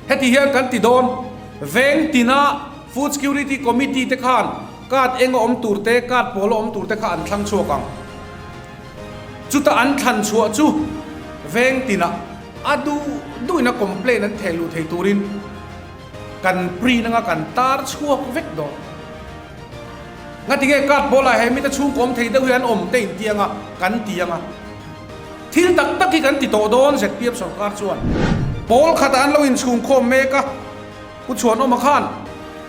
Heti hian kan ti dawn, veng tina Food Security Committee te khan card eng a awm tur te, card pawl a awm tur te kha an thlang chhuak ang. Chuta an thlan chhuah chu veng tinah a duh duhin a complaint an theh luh thei turin kan print anga kan tar chhuak vek dawn. Ngati nge card pawl ah he mite chhungkaw awm thei deuh hi an awm te inti anga kan ti anga. Thil tak tak hi kan ti tawh dawn zpm sorkar chuan. Pawl khatah an lo inchhungkhawm mek a, Pu Chhuanawma khan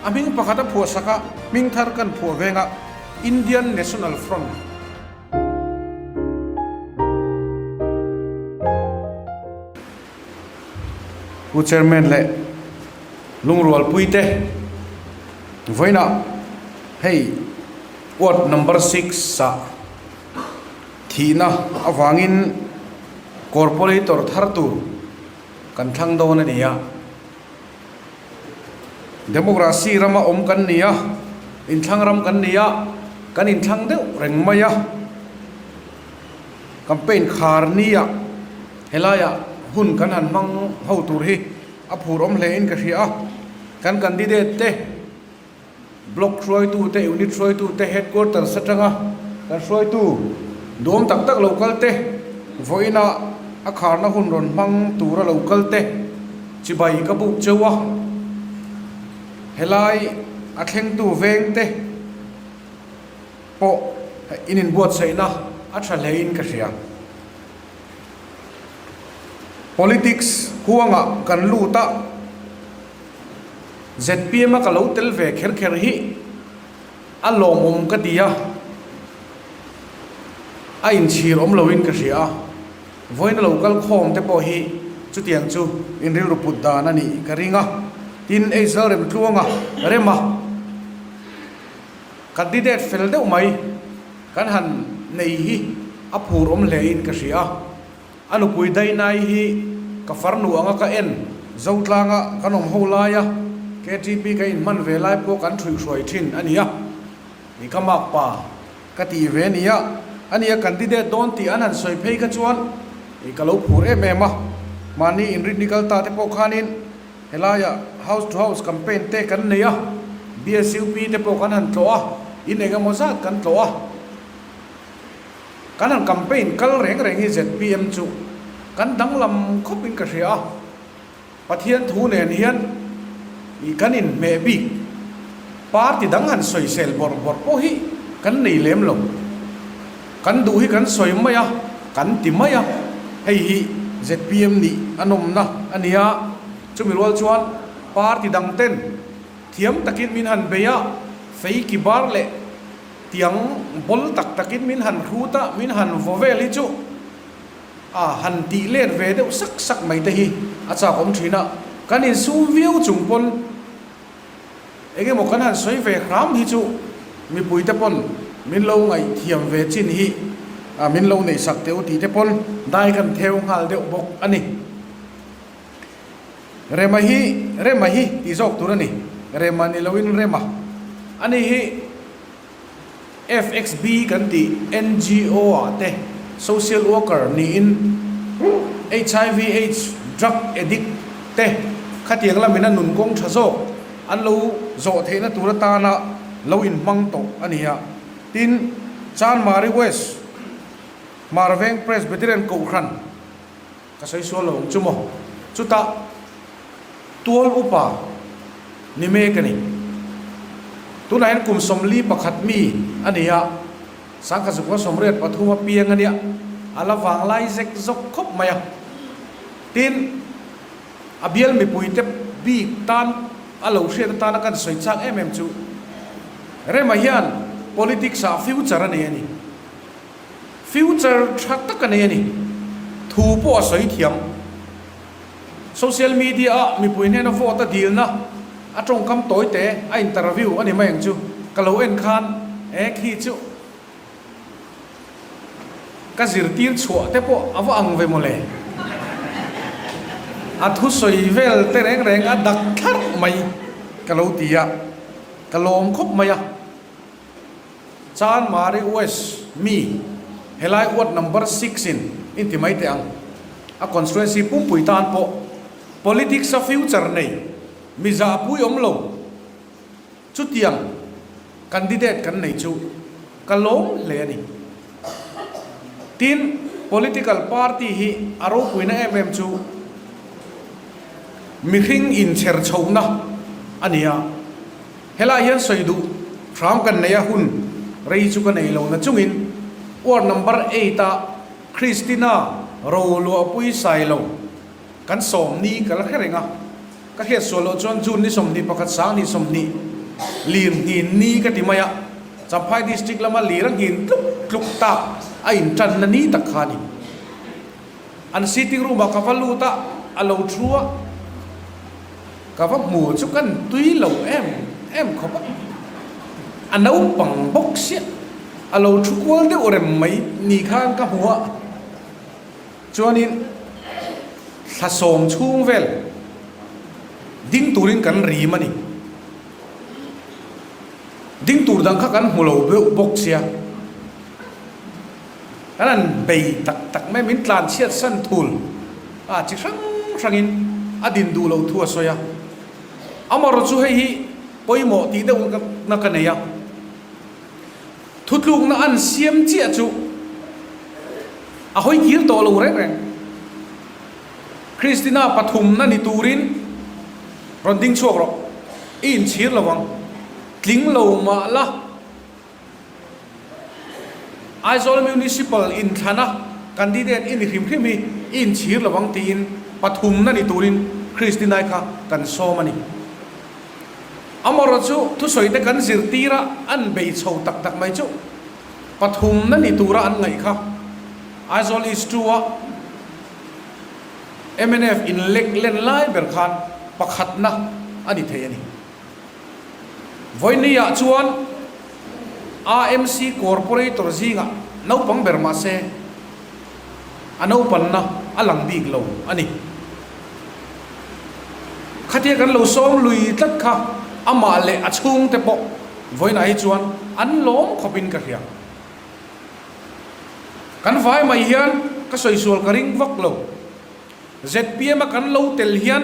a hming pakhat a phuah sak a, hming thar kan phuah veng a, Indian National Front. Pu Chairman leh Lungrualpuite vawiinah hei Ward Number Six ah thihna avangin Corporator thar tur kan thlang dawn a ni a. Democracy rama awm kan ni a, inthlang ram kan ni a, kan inthlang deuh reng mai a. Campaign khar nia helaiah hun kan han hmang ho tur hi a phur awm hle in ka hria a, kan candidate te, Block hruaitu te, Unit hruaitu te, Headquarters atanga kan hruaitu duam tak tak lo kal te, vawiina a kharna hun rawn hmang tura lo kal te chibai ka buk cheu a, helai a thlengtu veng te pawh in inbuatsaihna a tha hlein ka hria. Politics huangah kan lut a. Zpm a ka lo tel ve kher kher hi a lawmawm ka ti a, a inchhir awm loin ka hria a, vawiin a lo kal khawm te pawh hi chutiang chu in rilru put dan a nih ka ring a, tin Eisal Remtluanga rema candidate fel deuh mai kan han nei hi a phur awm hle in ka hria a. A nupui Dainai hi ka farnu anga ka en Zotlanga kan awm ho laia KTP ka inhman ve lai pawh kan ṭhuihhruai ṭhin a nia. Ni ka mak pa ka tih ve nia. A nia candidate dawn tih an han sawi phei kha chuan ka lo phur em em a. Mahni inrinni kal ta te pawh khanin helaiah house to house campaign te kan nei a, BSUP te pawh kan han tlawh a, in eng emaw zat kan tlawh a. Kan han campaign kal reng reng hi zpm chu kan danglam khawp in ka hria a, Pathian thu nen hian ih kan inhmeh bik, party dang han sawisel bawrh bawrh pawh hi kan nei lem lo. Kan duh hi kan sawi mai a, kan ti mai a, hei hi zpm nih a nawmna a nia, chumi rual chuan party dang ten thiam takin min han bei a, fei ki bar leh Tiang bawl tak takin min han hrut a, min han vaw vel hi chu a han tih let ve deuh sak sak mai te hi a chak awm thin a. Kan insum viau chung pawn eng emaw kan han sawi ve hram hi chu mipui te pawn min lo ngaihthiam ve chin hi min lo neih sak teh u tih te pawn dai kan theu nghal deuh bawk a ni. Rema hi Rema hi tih zawk tur a ni. Rema ni loin Rema a ni hi FXB kan tih NGO ah te social worker niin HIV aids drug addict te khatiang lamin a nun kawng tha zawk an lo zawh theihna tur atana lo inhmang tawh a ni a. Tin, Chanmari West Hmarveng Presbyterian Kohhran Ka sawi sual lo ang chu maw? Chutah tual upa ni mek a ni. Tunah hian kum 41 mi a ni a, Sangkhazukhua 83 a piang a nia, a la vanglai zek zawk khawp mai a. Tin, a bial mipuite bik tan a lo hriat atana kan sawi chak em em chu Rema hian politics ah future a nei a ni. Future tha tak a nei a ni. Thu pawh a sawi thiam. Social media ah mipui hnena vote a dilna a tawngkam tawi te a interview a ni mai ang chu. Ka lo en khan e khi chu ka zirtir chhuah te pawh a va ang ve mawle. A thusawi vel te reng reng a dak thlarh mai ka lo ti a, ka lawm khawp mai a. Chanmari West mi helai ward number six in inti mai teh ang. A constituency pumpui tan pawh. Politics a future nei mi zahpui awm lo. Chutiang candidate kan nei chu ka lawm hle a ni. Tin, political party hi a ropuina em em chu mihring inchher chhohna a ni a. Helai hian sawi duh hram kan nei a, hun rei chu ka nei lo na chungin ward number eight-a Christina Roluahpui Sailo kan sawmni ka la hre reng a. Ka hriat sual loh chuan June ni 21 sang ni 20 lir nghin ni ka ti mai a, Champhai District lama lir a nghin tluk tluk tak a intanna ni tak kha a ni. An sitting room ah ka va lut a, a lo thu a, ka va hmu chu kan tui lo em em khawp a, a naupang bawk siah a lo thu kual deuh rem mai ni khan ka hmu a. Chuanin thla sawm chhung vel ding turin kan rim a ni. Ding tur dang kha kan hmu lo beuh bawk sia. Kan han bei tak tak mai, min tlan chhiat san thul a chi hrang hrangin a din duh loh thu a sawi a. Amaherawhchu hei hi pawimawh tih deuh na ka nei a. Thutlukna an siam chiah chu a hawi kir tawh lo reng reng. Christina pathumna ni turin rawn ding chhuak rawh. I inchhir lo ang. Tling lo mah la. Aizawl Municipal inthlana candidate i ni hrim hrim hi i inchhir lo ang tiin pathumna ni turin Christina-i kha kan sawm a ni. Amaherawhchu chu thusawi te kan zirtir a, an bei chho tak tak mai chu pathumna ni tura an ngaih kha. Aizawl East 2 a mnf inlek len lai ber khan pakhatna a ni thei a ni. Vawinia chuan AMC Corporator zingah naupang ber mah se a naupanna a lang bik lo a ni. Khatia kan lo sawm lui tlat kha amah leh a chhungte pawh vawiinah hi chuan an lawm khawpin ka hria. Kan vai mai hian ka sawi sual ka ring vak lo. Zpm a kan lo tel hian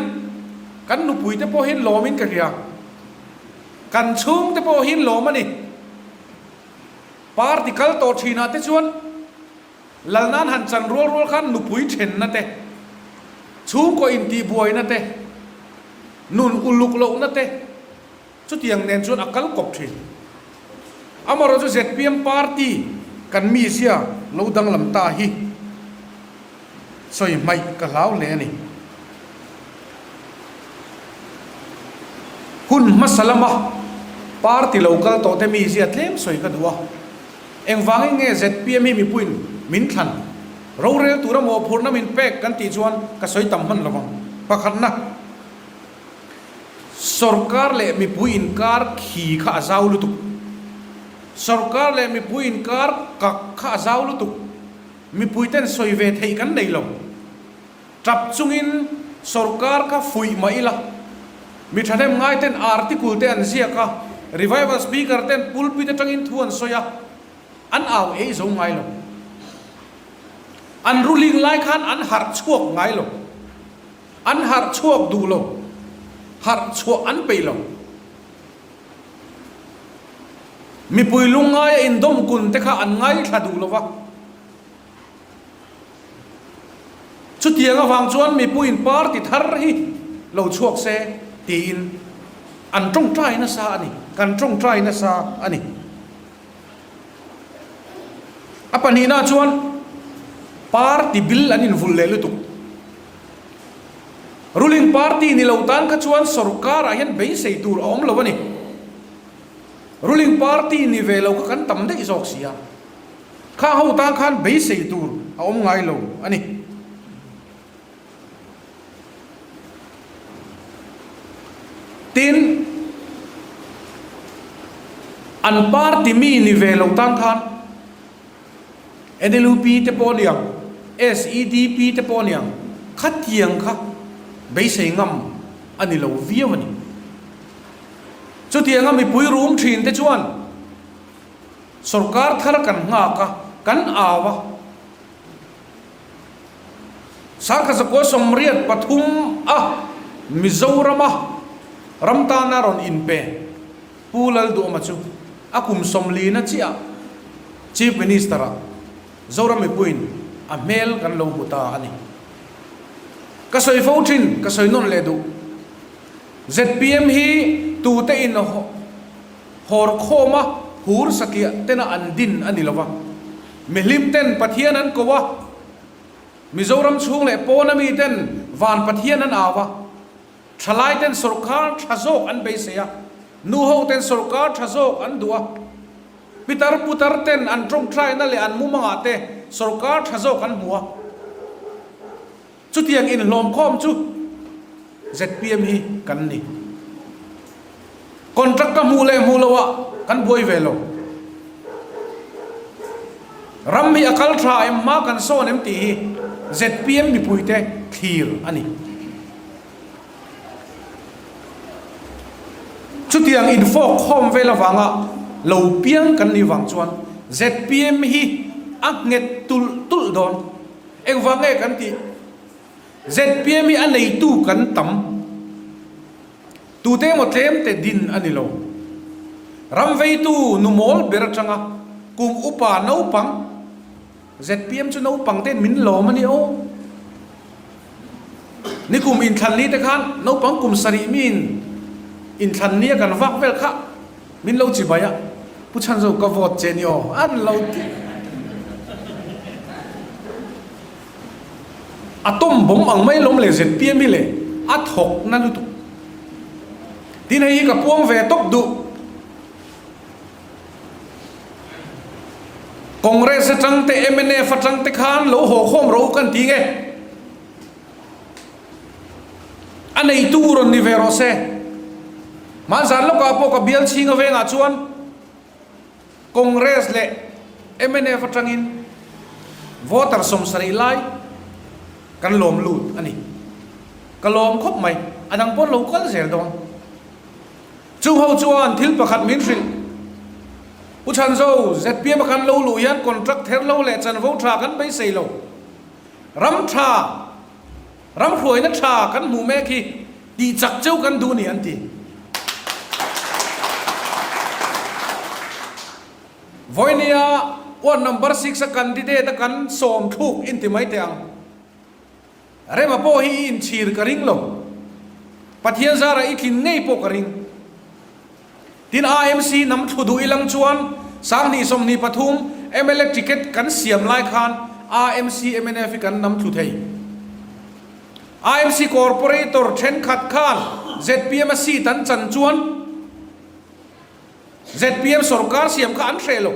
kan nupuite pawh hian lawmin ka hria. Kan chhungte pawh hian lawm a ni. Party kal tawh thinah te chuan Lalnan han chan rual rual khan nupui thenna te, chhungkaw intihbuaina te, nun uluk lohna te chutiang nen chuan a kal kawp thin. Amaherawhchu zpm party kan mizia lo danglam ta hi sawi hmaih ka hlau hle a ni. Hun hmasa lama party lo kal tawh te mizia tlem sawi ka duh a. Engvangin nge zpm hi mipuiin min thlan? Rorel tura mawhphurhna min pek kan tih chuan ka sawi tam hman lovang. Pakhatna, Sorkar leh mipui inkar khi kha a zau lutuk. Sorkar leh mipui inkar kak kha a zau lutuk. Mipuiten sawi ve theih kan nei lo. Tap chungin sorkar kha fuih mah ila, mi thahnem ngaiten article te an ziak a, revival speaker ten pulpit atangin thu an sawi a, an au ei zo ngai lo. An ruling lai khan an harh chhuak ngai lo. An harh chhuak duh lo. Harh chhuah an peih lo. Mipui lungngaia indawm kun te kha an ngaithla duh lo va. Chutiang avang chuan mipuiin party thar hi lo chhuak se tiin an tawngtai nasa a ni, kan tawngtai nasa a ni. A pahnihna chuan party bill an invulh leh lutuk. Ruling party ni lo tan kha chuan sorkarah hian beisei tur a awm lo a ni. Ruling party ni ve lo kha kan tam daih zawk si a. Kha ho tan khan beisei tur a awm ngai lo a ni. Tin, an party mi ni ve lo tan khan NLUP te pawh a ni ang, SEDP te pawh a ni ang, khatiang kha beisei ngam a ni lo viau a ni. Chutianga mipui rum thin te chuan Sorkar thar kan nghak a, kan au a. 1983 a Mizorama ram tana rawn inpe Pu Lalduhawma chu a kum sawmlina chiah Chief Minister-ah Zoram mipuiin a hmel kan lo hmu ta a ni. Ka sawi fo thin, ka sawi nawn leh duh. Zpm hi tute in hawr khawm a, hur satliah tena an din a ni lo va. Mihlim ten Pathian an ko a, Mizoram chhung leh pawna mi ten van Pathian an au a, thalai ten sawrkar tha zawk an beisei a, nu ho ten sawrkar tha zawk an duh a, pitar putar ten an tawngtaina leh an mumangah te sawrkar tha zawk an hmu a. Chutiang inhlawmkhawm chu zpm hi kan ni. Contract ka hmuh leh hmuh loh ah kan buai ve lo. Ram hi a kal tha em hma kan sawn em tih hi zpm mipuite thlir a ni. Chutiang infawk khawm vel avanga lo piang kan nih vang chuan zpm hi a nghet tulh tulh dawn. Engvang nge kan tih? Zpm hi a neitu kan tam. Tute emaw tlem te din a ni lo. Ram veitu nu mawl ber atanga kum upa naupang, zpm chu naupang tein min lawm a ni aw. Nikum inthlan ni te khan naupang kum sarih miin inthlan nia kan vak vel kha Min lo chibai a, Pu Chhanzo ka vote che ni aw, an lo ti. A tawm bawm ang mai lawm le zpm hi le a thawk na lutuk. Tin hei hi ka puang ve tawp duh. Congress atang te mnf atang te khan lo haw khawm rawh u kan ti nge. A neitu rawn ni ve rawh se. Hmanzan lawkah pawh ka bial chhing a vengah chuan Congress leh mnf atangin voter sawmsarih lai kan lawm lut a ni. Ka lawm khawp mai. A dang pawn lo kal zel dawn. Chung ho chuan thil pakhat min hrilh. Pu Chhanzo, zpm a kan lo luh hian contract ther lo leh chanvo tha kan beisei lo. Ram tha, ram hruaina tha kan hmuh mek hi tih chak cheu kan duh ni an ti. Vawinia ward number six a candidate a kan sawm thluk inti mai teh ang. Rema pawh hi i inchhir ka ring lo. Pathian zarah i tlin ngei pawh ka ring. Tin AMC nam thlu duh ilang chuan 2024 mla ticket kan siam lai khan AMC mnf hi kan nam thlu thei. AMC corporator thenkhat khan zpm a seat an chan chuan zpm sorkar siam kha an hreh lo.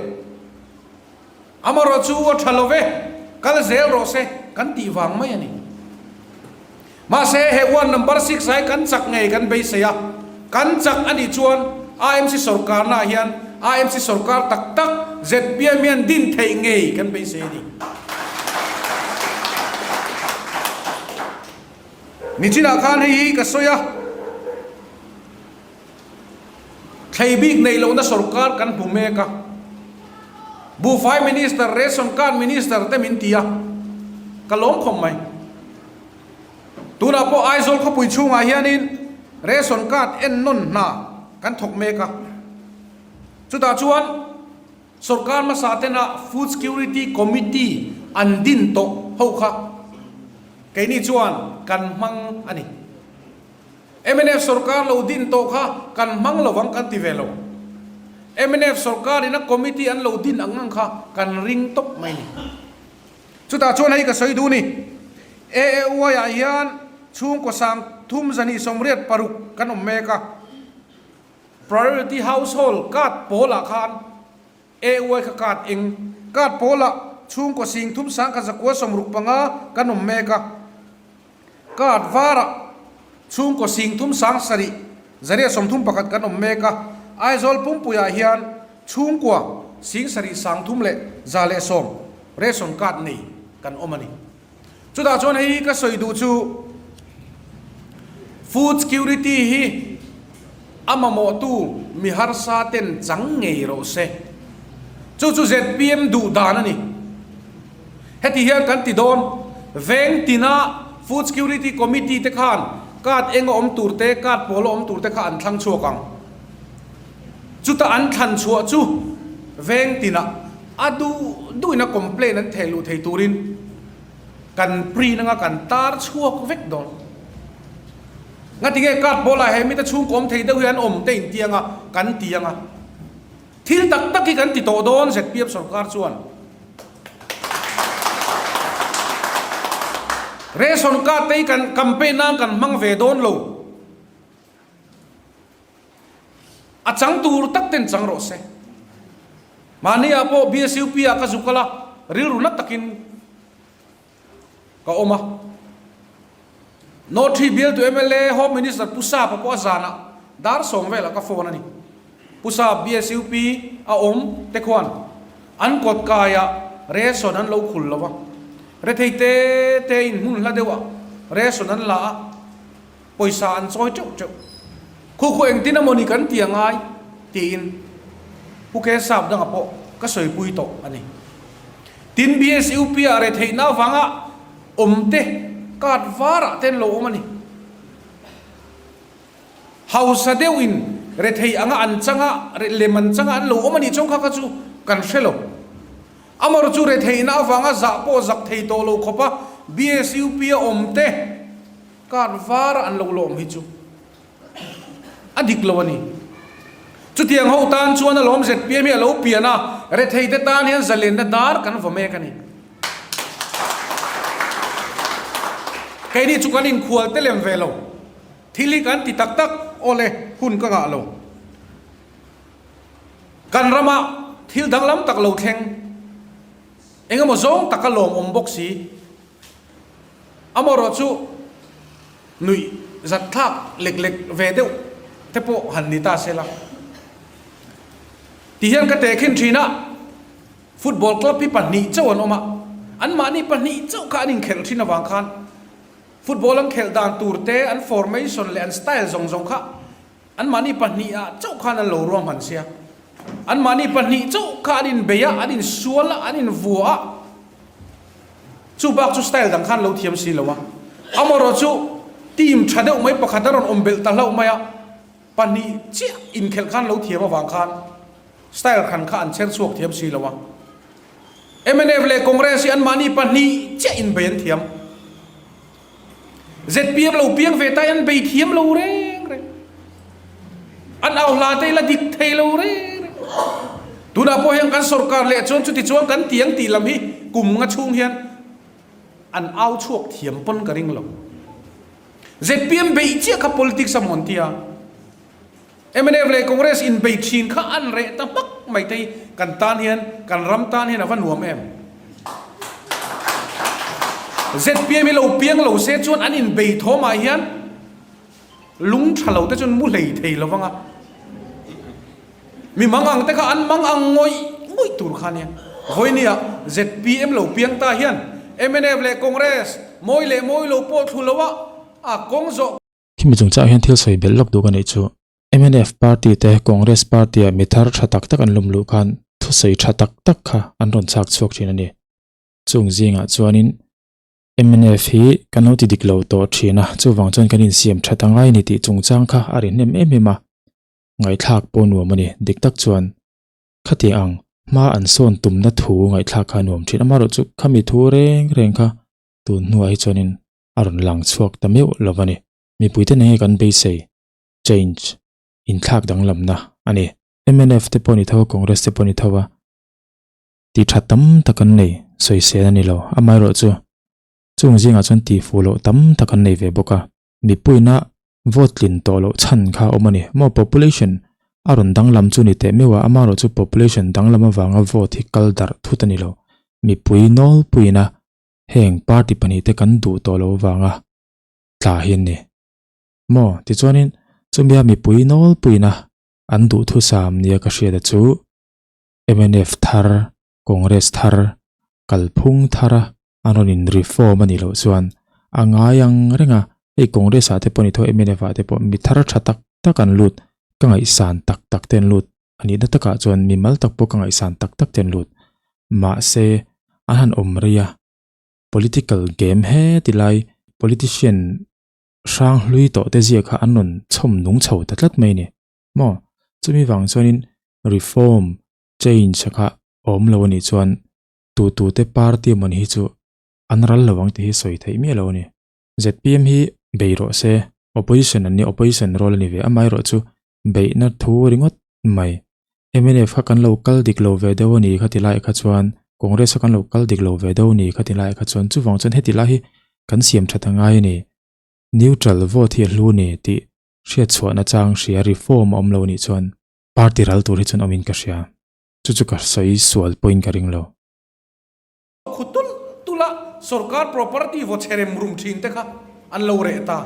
Amarawh chu a tha lo ve, kal zel rawh se kan tih vang mai a ni. Mahse he ward number six ai kan chak ngei kan beisei a, kan chak a nih chuan AMC sorkarna ah hian AMC sorkar tak tak zpm hian din theih ngei kan beisei a ni. Nichinah khan hei hi ka sawi a. Thlei bik neih lohna sorkar kan hmu mek a, Buhfai Minister, Ration Card Minister te min ti a, ka lawm khawp mai. Tunah pawh Aizawl khawpui chhungah hianin Ration Card ennawn hna kan thawk mek a, chutah chuan sorkar hmasa tena Food Security Committee an din tawh ho kha keini chuan kan hmang a ni. Mnf sorkar lo din tawh kha kan hmang lo ang kan ti ve lo. Mnf sorkar in a committee an lo din ang ang kha kan ring tawp mai ni. Chutah chuan hei ka sawi duh ni. AAY ah hian chhungkaw sang thum zahnih 86 kan awm mek a. Priority Household card pawl ah khan AAY kha card eng card pawl ah chhungkaw sing thum sang kha zakua 65 kan awm mek a. Card varah chhungkaw 30 7 131 kan awm mek a, Aizawl pumpuiah hian chhungkua 7 3 leh 110 ration card nei kan awm a ni. Chutah chuan hei hi ka sawi duh chu food security hi a mamawhtu mi harsa ten chang ngei rawh se. Chu chu zpm duh dan a ni. Heti hian kan ti dawn. Veng tina Food Security Committee te khan card eng a awm tur te, card pawl a awm tur te kha an thlang chhuak ang. Chuta an thlan chhuah chu veng tinah a duh duhin a complaint an theh luh thei turin kan print anga kan tar chhuak vek dawn. Ngatinge card pawl ah he mite chhungkaw awm thei deuh hi an awm te inti anga kan ti anga. Thil tak tak hi kan ti tawh dawn zpm sorkar chuan. Ration card te hi kan campaign nan kan hmang ve dawn lo. A chang tur tak ten chang rawh se. Mahni ah pawh BSUP ah ka zu kal a, rilru na takin ka awm a. North Hi bialtu mla Home Minister Pu Sapa pawh a zanah dar sawm velah ka phone a ni. Pu Sap BSUP a awm te khuan an kawt kaiah ration an lo khul lo va. Rethei te te in hmun hla deuhah ration an la a. Pawisa an chawi teuh teuh. Khu khu engtin emaw ni kan ti a ngai tiin Pu Ke Sap danga pawh ka sawipui tawh a ni. Tin BSUP ah retheihna avanga awm te card varah te an lo awm a ni. Hausa deuh in rethei anga an changa lem an changa an lo awm a nih chuan kha kha chu kan hre lo. Amarawh chu retheihna avanga zah pawh zak thei tawh lo khawpa BSUP a awm te Card var an lo lawm hi chu a dik lo a ni. Chutiang ho tan chuan a lawm zpm hi a lo pian a, rethei te tan hian zalenna dar kan vaw mek a ni. Keini chu kan inkhual te lem ve lo. Thil hi kan ti tak tak awle hun ka ngah lo. Kan rama thil danglam tak lo thleng engemaw zawng taka lawmawm bawk si. Amaherawh chu nuih zat thlak lek lek ve deuh te pawh han ni ta se la. Ti hian ka tehkhin thin a, football club hi pahnih chauh an awm a, anmahni pahnih chauh kha an inkhelh thin avang khan football an khelh dan tur te, an formation leh an style zawng zawng kha Anmahni pahnihah chauh khan an lo ruahman sia. Anmahni pahnih chauh kha an inbei a, an insual a, an invua a. Chu bak chu style dang khan lo thiam si lo a. Amaherawh chu team tha deuh mai pakhat a rawn awm belh ta hlauh mai a, pahnih chiah inkhelh khan lo thiam avang khan style hran kha an chher chhuak thiam si lo a. Mnf leh Congress hi anmahni pahnih chiah inbei an thiam. Zpm lo piang ve ta an bei thiam lo reng reng. An au hla te la dik thei lo reng reng. Tunah pawh hian kan sorkar leh chuan chuti chuan kan tiang tih lam hi kum nga chhung hian an au chhuak thiam pawn ka ring lo. Zpm beih chiah kha politics a mawn tia. Mnf leh Congress inbei thin kha an reh ta hmak mai te hi kan tan hian, kan ram tan hian a va nuam em? Zpm hi lo piang lo se chuan an inbei thawmah hian lung tha lo te chuan mu hlei thei lo vang a. Mi mang ang te kha an mang ang ngawih ngawih tur kha nia. Vawinia zpm lo piang ta hian mnf leh Congress mawi leh mawi lo pawh thlu lo a, a kawng zawh Khimi chungchang hian thil sawi belh lawk duh ka neih chu mnf party te Congress party ah mi thar tha tak tak an lum luh khan thusawi tha tak tak kha an rawn chhak chhuak thin a ni. Chung zingah chuanin mnf hi kan lo ti dik lo tawh thin a, chuvang chuan kan insiam that a ngai a ni tih chungchang kha a ri hnem em em a, ngaihthlak pawh nuam a ni. Dik tak chuan khati ang hma an sawn tumna thu ngaihthlak kha a nuam thin. Amaherawhchu khami thu reng reng kha tun hnuah hi chuanin a rawn lang chhuak ta meuh lo a ni. Mipuite nen nge kan beisei, change, inthlak danglamna a ni. Mnf te pawh ni tho a, Congress te pawh ni tho a, tih tha tam tak an nei, sawisel a ni lo. Amaherawhchu, chung zingah chuan tih fuh loh tam tak an nei ve bawk a. Mipuina vote tlin tawh loh chhan kha a awm a ni. Maw population a rawn danglam chu ni teh meuh a, amaherawhchu population danglam avanga vote hi kal darh thut a ni lo. Mipui nawlpuina Heng party pahnihte kan duh tawh loh avanga tla hi an ni. Maw? Tichuanin chumia mipui nawlpuina an duhthusam nia ka hriata chu mnf thar, Congress thar, kalphung thara an rawn in reform a nih loh chuan a ngai ang reng a, hei Congress ah te pawh ni tho mnf ah te pawh mi thar tha tak tak an lut, ka ngaihsan tak tak te an lut. A nihna takah chuan mimal tak pawh ka ngaihsan tak tak te an lut. Mahse, an han awm rei a. Political game he ti lai politician hrang hlui tawh te zia kha an rawn chhawm nung chho ta tlat mai a ni maw? Chumi vang chuanin reform, change kha a awm lo a nih chuan tu tu te party emaw ni hi chu an ral lo ang tih hi sawi theih miah lo a ni. Zpm hi bei rawh se, opposition an ni, opposition role a ni ve, amaherawhchu beihna thu ringawt mai. Mnf kha kan lo kal dik lo ve deuh a ni kha ti lai kha chuan, Congress kha kan lo kal dik lo ve deuh a ni kha ti lai kha chuan, chuvang chuan heti lai hi kan siam that a ngai a ni. Neutral vote hi a hlu a ni tih hriatchhuahna chang hria reform a awm lo a nih chuan party ral tur hi chuan awmin ka hria. Chu chu ka sawi sual pawhin ka ring lo. Khu tulh tulh a sorkar property vaw chhe rem rum thin te kha an lo reh ta.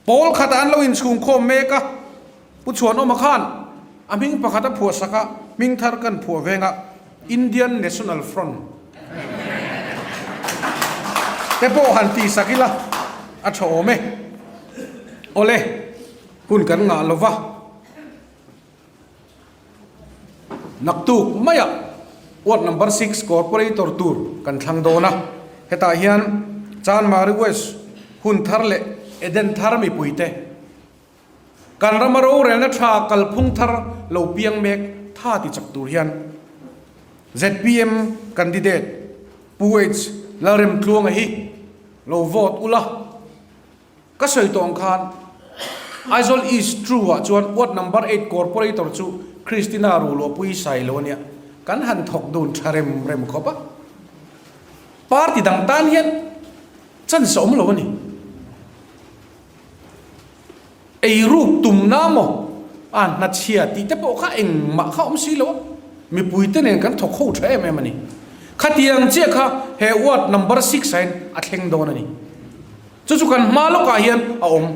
Pawl khatah an lo inchhungkhawm mek a, Pu Chhuanawma khan a hming pakhat a phuah sak a, hming thar kan phuah venga Indian National Front te pawh han tih sak ila a tha awm e. Awle, hun kan ngah lova. Naktuk maiah Ward Number Six Corporator tur kan thlang dawn a, hetah hian Chanmari West hun thar leh Eden thar mipuite kan rama rorelna tha kalphung thar lo piang mek tha ti chak tur hian zpm candidate Pu H Lalremtluanga hi lo vote ula. Ka sawi tawh ang khan Aizawl East True ah chuan Ward Number Eight Corporator chu Christina Ruhluahpui Sailo a nia. Kan han thawk dun tha rem rem khawp a. Party dang tan hian chance a awm lo a ni. Eiruk tumna maw a hnachhia tih te pawh kha engmah kha awm si lo a. Mipui te nen kan thawk ho tha em em a ni. Khatiang chiah kha he Ward Number Six ah hian a thleng dawn a ni. Chu chu kan hma lawkah hian a awm.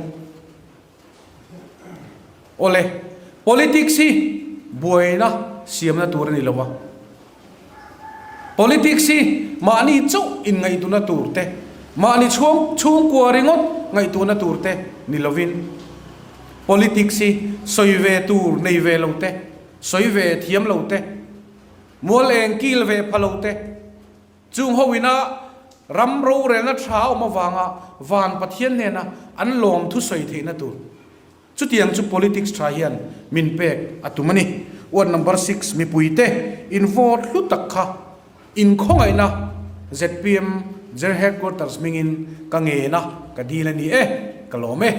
Awle, politics hi buaina siamna tur a ni lo va. Politics hi mahni chauh inngaihtuhna tur te, mahni chhuang chhungkua ringawt ngaihtuhna tur te ni lovin, politics hi sawi ve tur nei ve lo te, sawi ve thiam lo te, mual eng kil ve pha lo te, Chung ho ina ram rorelna tha a awm avanga van Pathian hnena an lawm thusawi theihna tur. Chutiang chu politics tha hian min pek a tum a ni. Ward number six mipuite in vote hlu tak kha inkhawngaihna zpm General Headquarters hmingin ka ngen a, ka dil a ni e, ka lawm e.